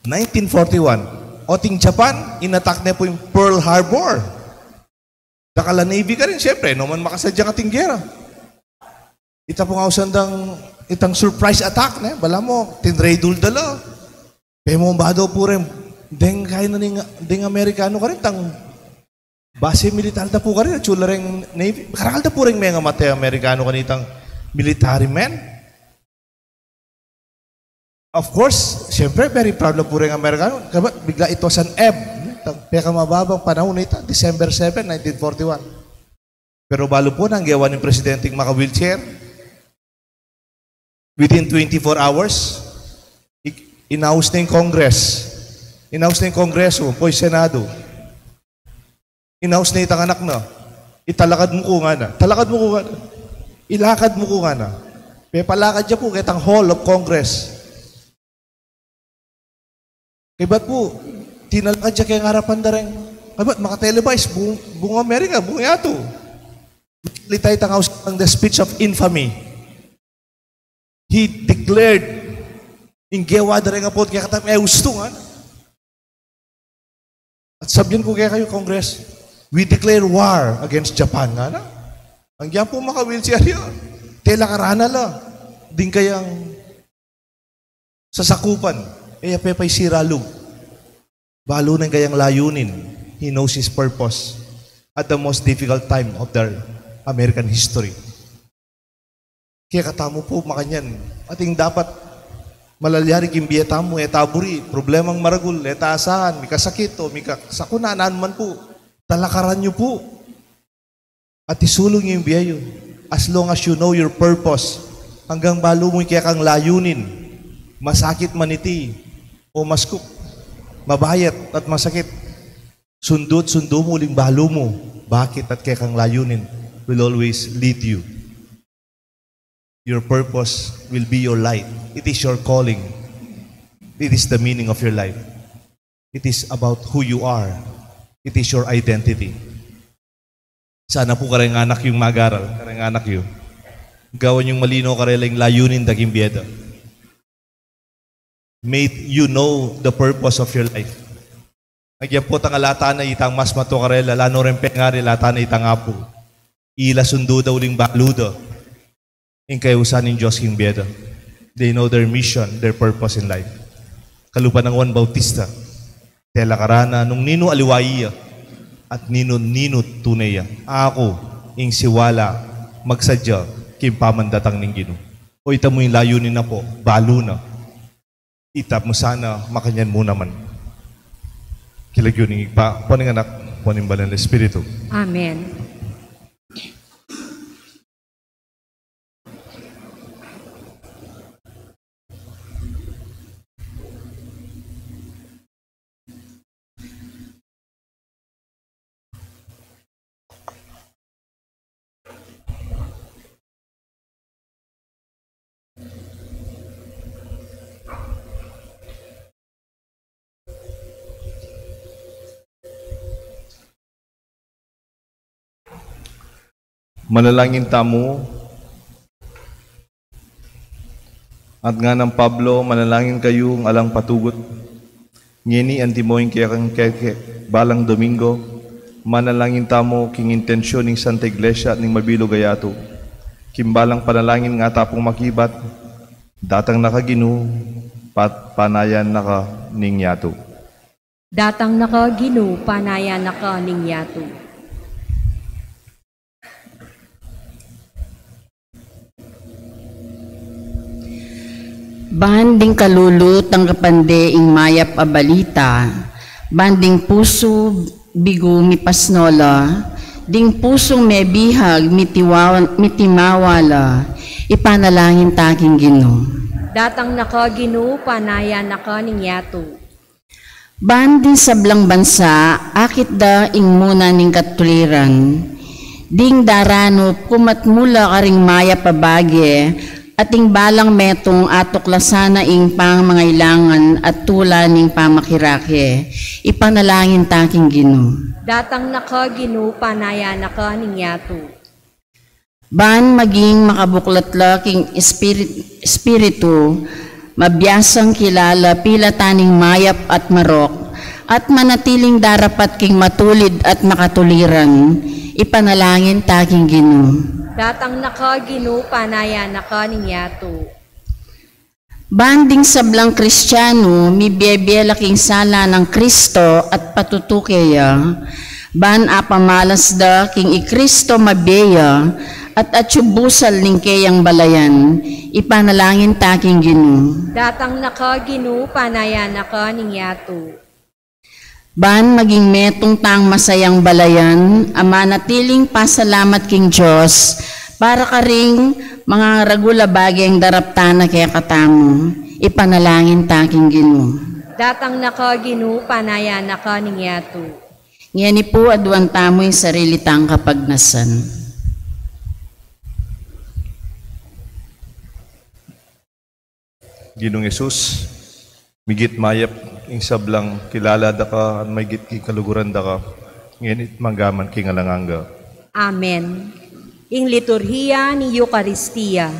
nineteen forty-one. Ot ing Japan, in-attack ne pu ing Pearl Harbor. Dakal a navy karin, siyempre, e no man makasadyang ating gera. Ita pung ausan dang, itang surprise attack, ne? Balamu, tinredul da la. Pemomba da pu reng, deng kaya na ning, deng Amerikanu karin, tang base militar da pu karin, atsu la reng navy, karakal da pu reng mengamate Amerikanu kanitang military men. Of course, siyempre, very proud la pu reng Amerikanu. Kabat, bigla ito san ebb, ne? Tang pekamababang panaun na ita, December seven, nineteen forty-one. Pero balu pu, nanu ing gewa ning presidenteng maka-wheelchair? Within twenty-four hours, i-, inaus na ing Congress. Inaus na ing Kongreso, ampo ing Senado. Inaus na itang anak na. Italakad mu ku ngana. Talakad mu ku ngana. Ilakad mu ku ngana. Pepalakad ya pu ketang Hall of Congress. Kaybat pu, tinalakad ya keng arapan da reng. Kaybat, maka-televise, buung, buung Amerika, buung yatu. Litay tang aus-, ang the speech of infamy. He declared, ing gewa da reng apu, kekatamu, e ustu ngana. At sabian ku kekayu, Congress, we declare war against Japan, ngana. Agyang pu maka-wheelchair ya. Tela karana la. Ding kayang sasakupan, e ya pepaisira lub. Balu na ing kayang layunin. He knows his purpose at the most difficult time of their American history. Kekatamu pu makanyan. Atin dapat malalyari king bie tamu, e ta buri, problemang maragul, e ta asahan, mikasakit o mikasakuna, nanu man pu. Talakaran yu pu. At isulung yu ing bie yu. As long as you know your purpose, anggang balu mu ing kekang layunin, masakit man iti, o maskuk, mabayat at masakit, sundu't sundu mu uling balu mu, bakit at kekang layunin will always lead you. Your purpose will be your light. It is your calling. It is the meaning of your life. It is about who you are. It is your identity. Sana pu kareng anak yung mag-aral, kareng anak yu. Gawan yung malino karela ing layunin da king bie da. May you know the purpose of your life. Agyan pu tang alatan na itang mas matua karela, lanu reng pengari, alatan na itang apu. Ila sundu da uling balu da ing kayusan ning Dios king bie da. They know their mission, their purpose in life. Kalupa nang Juan Bautista, tela karana nung ninu aliwa iya at ninu, ninu tune ya. Aku ing siwala magsadya king pamandatang ning Ginu. O ita mu ing layunin na pu, balu na. Ita mu sana makanyan mu naman. King lagyu ning Ibpa, ampo ning Anak, ampo ning Banal a Espiritu. Amen. Manalangin tamu. At nganang Pablo, manalangin kayung alang patugut. Ngeni antimo ing kekang keke balang Domingo, manalangin tamu king intensyon ning Santa Iglesia at ning mabilug a yatu. King balang panalangin nga ta pung makibat, datang na ka Ginu, pat panayan na ka ning yatu. Datang na ka Ginu, panayan na ka ning yatu. Ban ding kalulu tanggapan de ing mayap a balita, ban ding pusu bigu mipasno la, ding pusung mebihag mitiwa-, mitimawa la, ipanalangin ta king Ginu. Datang na ka Ginu, panayan na ka ning yatu. Ban ding sablang bansa, akit da ing muna ning katuliran. Ding daranup kumat mu la karing mayap a bage, at ing balang metung atuklasan na ing pamangailangan at tula ning pamakirake. Ipanalangin ta king Ginu. Datang na ka Ginu, panayan na ka ning yatu. Ban maging makabuklat la king espirit-, espiritu, mabiasang kilala pila ta ning mayap at marok, at manatiling darapat king matulid at makatuliran, ipanalangin ta king Ginu. Datang na ka Ginu, panayan na ka ning yatu. Ban ding sablang Kristianu, mibie-bie la king sala nang Kristo at patutuke ya, ban apamalas da king i Kristo mabie ya, at atyu busal ning keyang balayan, ipanalangin ta king Ginu. Datang na ka Ginu, panayan na ka ning yatu. Ban maging metung tang masayang balayan, a manatiling pasalamat king Dios, para karing mangaragul a bageng daraptan na kekatamu, ipanalangin ta king Ginu. Datang na ka Ginu, panayan na ka ning yatu. Ngeni pu aduan tamu ing sarili tang kapagnasan. Ginung Jesus, migit mayap ing sablang kilala da ka, at migit king kaluguran da ka, ngeni at mangga man king alang angga. Amen. Ing liturhiya ning Eukaristia.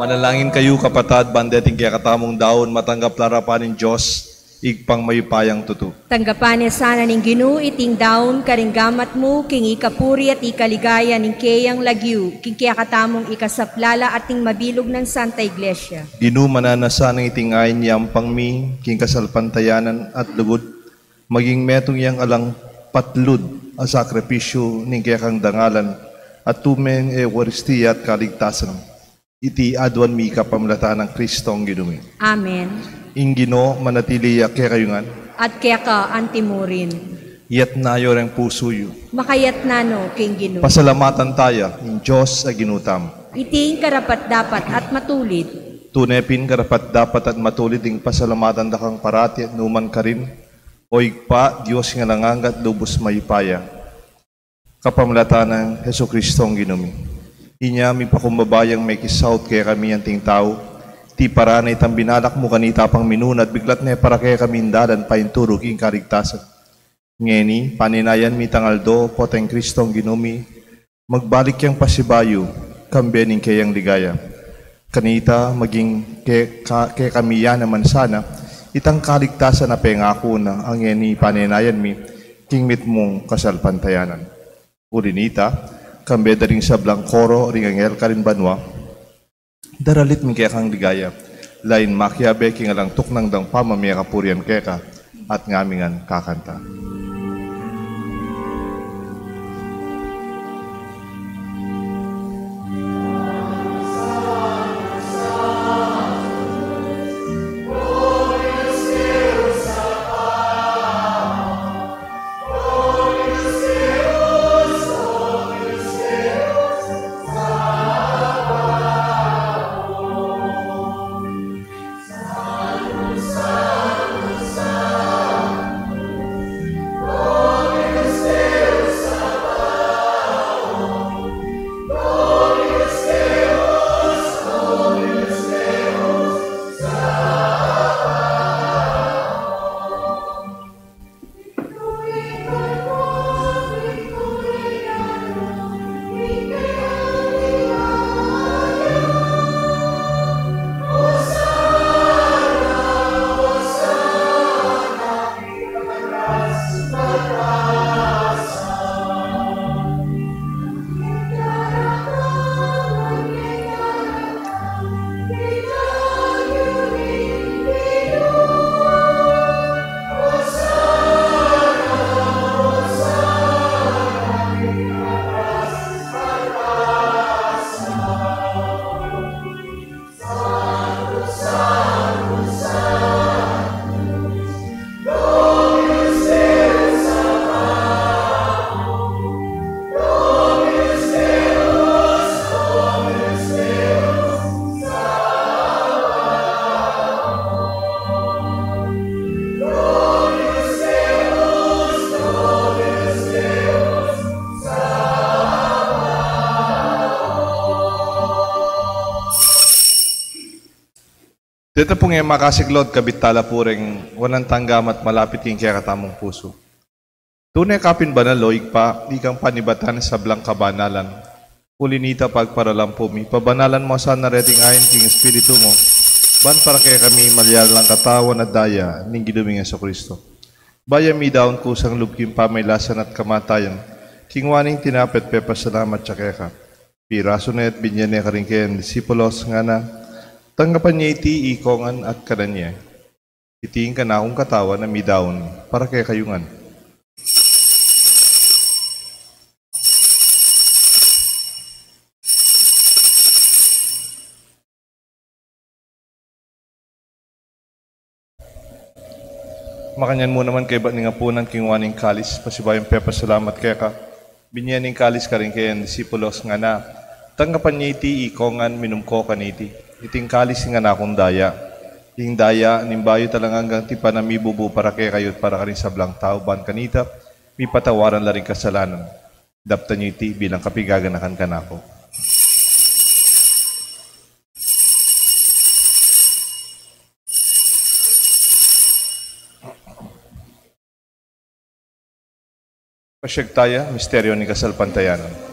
Manalangin kayu, kapatad, ban deting kekatamung daun matanggap la arapan ning Dios, Ibpang mayupayang tutu. Tanggapan na sana ning Ginu iting daun karing gamat mu, king ikapuri at ikaligaya ning keyang lagyu, king kekatamung ikasaplala at ning mabilug nang Santa Iglesia. Ginu, mananu na sana iting ain yampang mi king kasalpantayanan at lugud, maging metung yang alang patlud a sakripisyu ning kekang dangalan at tume ing Eukaristia at kaligtasan. Iti aduan mi kapamilatan nang Kristong Ginu mi. Amen. Ing Ginu manatili ya kekayu ngan. At keka antimurin. Itas yu reng pusu yu. Makatas na no king Ginu. Pasalamatan taya ing Dios a Ginu tamu. Iti ing karapat-dapat at matulid. Tune pin karapat-dapat at matulid ing pasalamatan da kang parati at nukarin man, O Ibpa, Dios ning alang angga at lubus mayupaya. Kapamilatan nang Jesukristong Ginu mi. Inya mipakumbaba yang mekisaut kekami anting tau, tiparan na itang binalak mu kanita pang minuna at biglat ne para kekami ing dalan paintuluk king kaligtasan. Ngeni, paninayan mi itang aldo, potang Kristong Ginu mi, magbalik yang pasibayu, kambe ning keyang ligaya. Kanita, maging ke-, ka-, kekami ya naman sana, itang kaligtasan a pengaku na, a ngeni paninayan mi, king mitmung kasalpantayanan. Uli nita, kambe da ring sablang koro ring anghel karin banua, daralit mi kekang ligaya, lain makiabe king alang tuknang dang pamamie kapurian keka, at ngami ngan kakanta. Deta pung e makasiklaud, kabit tala pu reng wanan tang gamat malapit king kekatamung pusu. Tune ka pin banal, o Ibpa, ikang panibatan ning sablang kabanalan. Uli nita pagparalan pu mi, pabanalan mu sana reting ain king Espiritu mu, ban para kekami malyari lang katawan at daya ning Ginu ming Jesucristo. Bayu mi daun kusang lub king pamailasan at kamatayan, kinua ne ing tinape at pepasalamat ya keka. Pirasu ne at binye ne karing keyang disipulos, ngana, tanggapan ye iti ikong ngan at kanan ye. Iti ing kanakung katawan a midaun para kekayu ngan. Makanyan mu naman kaybat ning apunan, kinua ne ing kalis, pasibayu yang pepasalamat keka, binye ne ing kalis karing keyang disipulos, ngana, tanggapan ye iti ikong ngan, minum ko kaniti. Iti ing kalis ning kanakung daya, ing daya ning bayu at alang anggang tipan a mibubu para kekayu at para karing sablang tau, ban kanita mipatawaran la ring kasalanan. Daptan ye iti bilang kapaganakan kanaku. Pasiag taya, misteryu ning kasalpantayanan.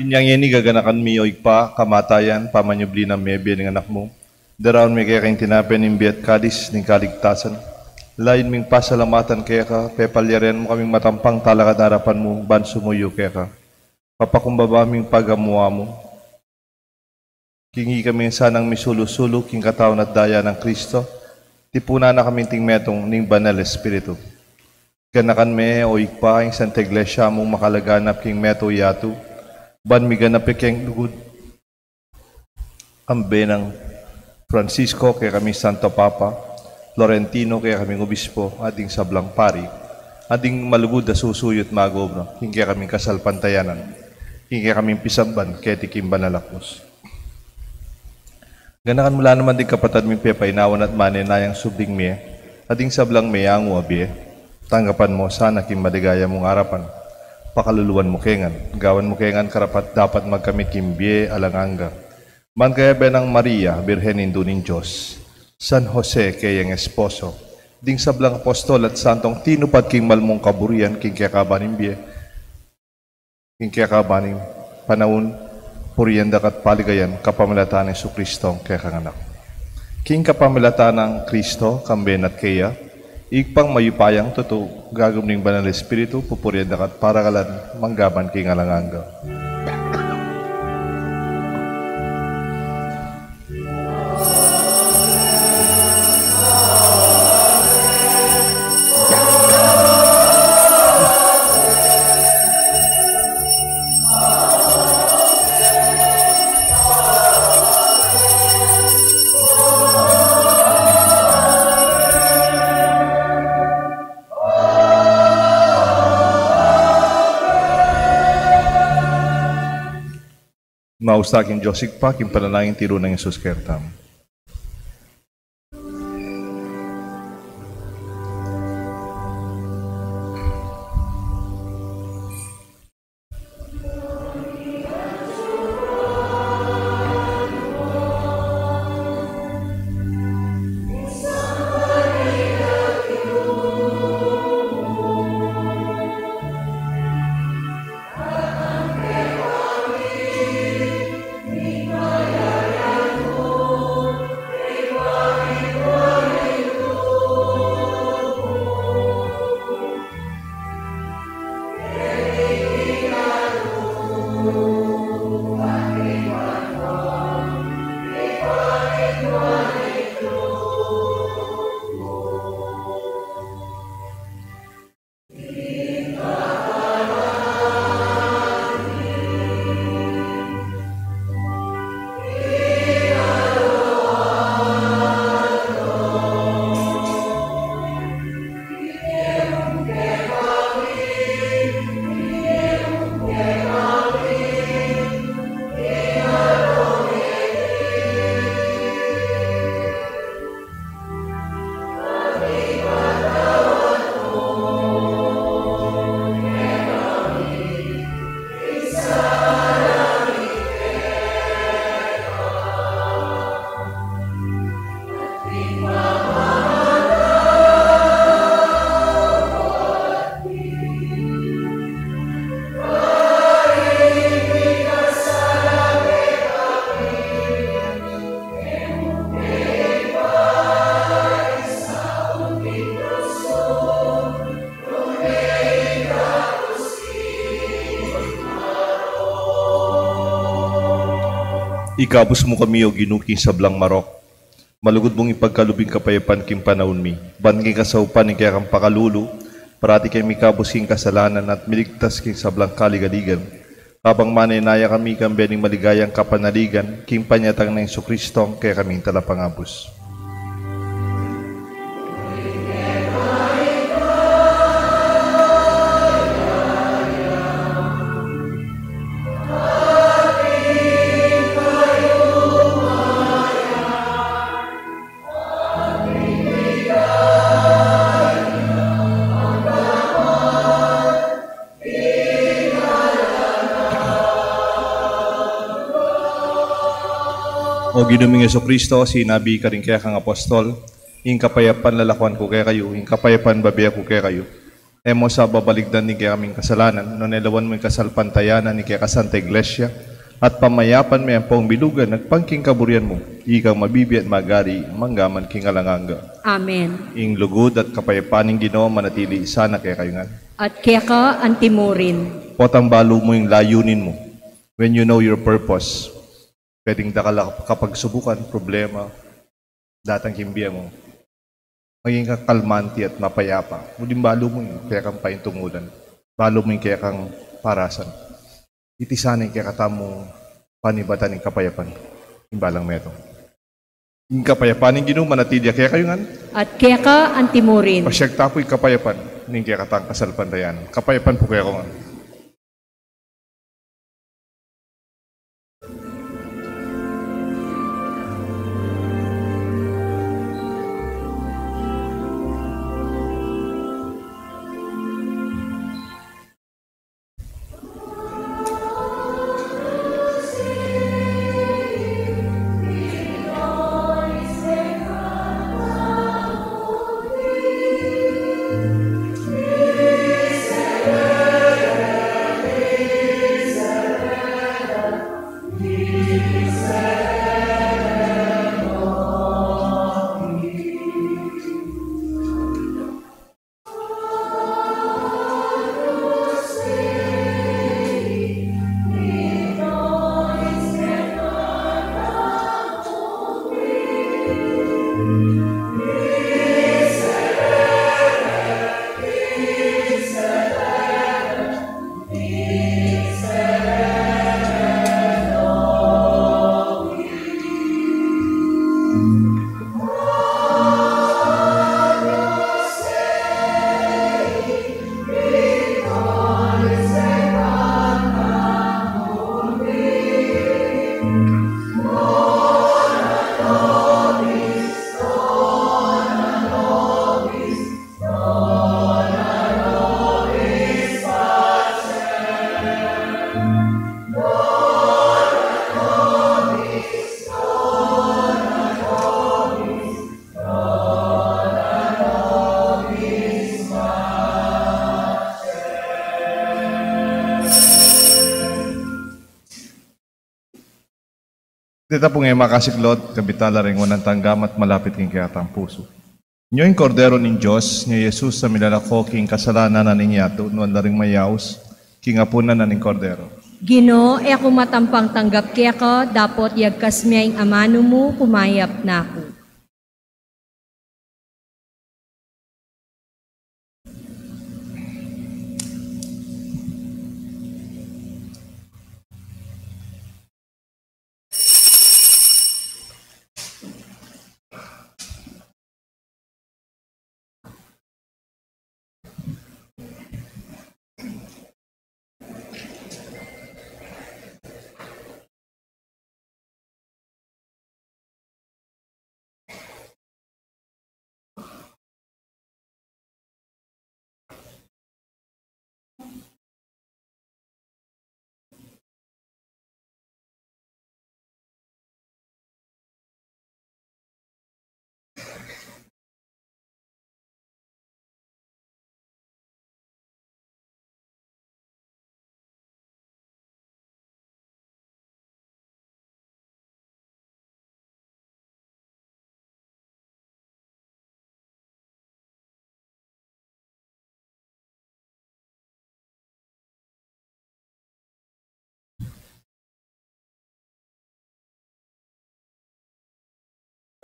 Inyang ngeni gaganakan mi, o Ibpa, kamatayan, pamanyubli nang mie, bie ning Anak mu. Daraun mi keka ing tinape ning bie at kalis ning kaligtasan. Layun ming pasalamatan keka, pepalyarin mu kaming matampang talakad king arapan mu, ban sumuyu keka. Papakumbaba ming pagamu-amu king ikami sanang misulu-sulu king katawan at daya nang Kristo, tipunan na kami king metung ning Banal Espiritu. Ganakan me, o Ibpa, ing Santa Iglesia mung makalaganap king metung yatu, ban miganap ya king lugud, kambe nang Francisco, kekaming Santo Papa, Florentino, kekaming Obispo, at ding sablang pari, at ding malugud a susuyu at mag-obra king kekaming kasalpantayanan, king kekaming pisamban keti king banal a krus. Ganakan mu la naman ding kapatad ming pepainawan at manenayang subling mie, at ding sablang meyangu a bie. Tanggapan mu la sana king maligaya mung arapan. Pakaluluan mu ke ngan, gawan mu ke ngan karapat-dapat magkamit king bie alang angga. Ban kayabe nang Maria, Birhen Indu ning Dios, San Jose kayang esposo, ding sablang apostol at santong tinupad king mal mung kaburian king kekaban ning bie, king kekaban ning panaun, purian da ka at paligayan kapamilatan nang Jesucristo a kekang Anak. King kapamilatan nang Kristo, kambe na at keya, Ibpang mayupayang tutu, gagum ning Banal Espiritu, pupurian da ka at pararalan, manggaman king alang angga. Maus ta king Dios Ibpa, king panalangin tiru nang Jesus Kristo. Ikabus mu kami, O Ginu, king sablang marok. Malugud mung ipagkalub ing kapayapan king panaun mi. Ban king kasaupan ning kekang pakalulu, parati kaming mikabus king kasalanan at miligtas king sablang kaligaligan. Kabang manenaya kami kambe ning maligayang kapanaligan, king panyatang nang Jesucristo, kekaming Talapangabus. O Ginu ming Jesucristo, sinabi karing kekang apostol, ing kapayapan lalakuan ku kekayu, ing kapayapan bibie ku kekayu. E mu sa babaligdan ing kekaming kasalanan, nune lawan mu ing kasalpantayanan ning keka Santa Iglesia, at pamayapan me ampong bilugan agpang king kaburian mu, ikang mabibie at magari, mangga man king alang angga. Amen. Ing lugud at kapayapan ning Ginu manatili sana kekayu ngan. At keka anti murin. Potang balu mu ing layunin mu. When you know your purpose, pwedeng dakal a kapagsubukan, problema, datang king bie mu. Maging kang kalmante at mapayapa. Uling balu mu ing kekang paintungulan. Balu mu ing kekang parasan. Iti sana ing kekatamung panibatan ning kapayapan. Ing balang metung. Ing kapayapan ning Ginu manatili ya kekayu ngan. At keka anti murin. Pasiag ta pu ing kapayapan ning kekatang kasalpantayanan. Kapayapan pu kekongan. Deta pung e makasiklaud, kabitala ring wanan tanggam at malapit king kekatang pusu. Nyo ing Kordero ning Dios, nyo i Jesus a milalako king kasalanan na ning yatu, nuan la ring mayaus king apunan na ning Kordero. Ginu, e ku matampang tanggap keka, dapot yagkas me ing amanu mu, kumayap na ku.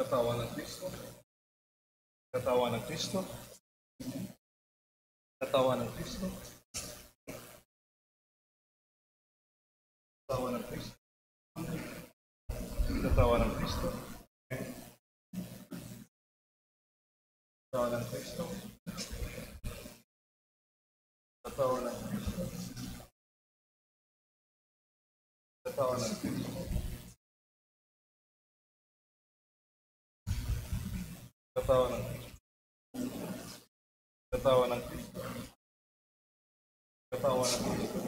Katawan ng Kristo. Katawan ng Kristo. Katawan ng Kristo. Katawan ng Kristo. Katawan ng Kristo. Katawan ng Kristo. Katawan ng Kristo. Katawan ng Kristo. Katawan ng Kristo. Katawan ng Kristo. Katawan ng Kristo.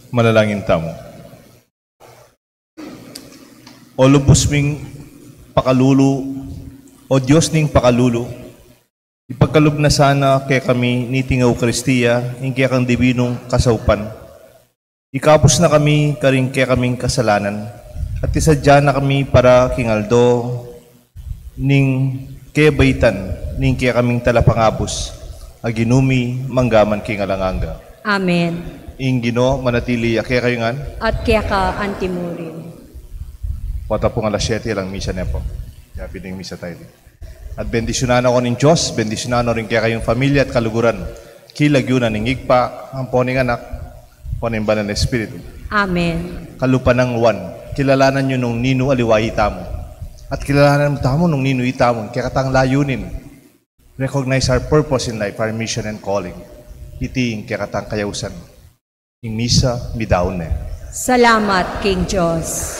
Manalangin tamu. O lubus ming pakalulu, O Dios ning pakalulu, ipagkalub na sana kekami niting Eukaristia ing kekang dibinung kasaupan. Ikabus na kami karing kekaming kasalanan, at isadia na kami para king aldo ning kebaitan ning kekaming talapangabus, a Ginu mi, mangga man king alang angga. Amen. Ing Ginu manatili ya kekayu ngan. At keka antimurin. Pota pung alas siyete lang misa ne pu. Kaya pining misa tayo din. At bendisyunan na ko ning Dios, bendisyunan no ring kekayung pamilya at kaluguran. King lagyu na ning Ibpa, ampo ning Anak, ampo ning Banal na Espiritu. Amen. Kalupa nang Juan, kilalanan yu nung ninu aliwa itamu. At kilalanan tamu nung ninu itamu, kekatang layunin. Recognize our purpose in life, our mission and calling. Iti ing kekatang kayausan. Ing misa, midaun ne. Salamat king Dios.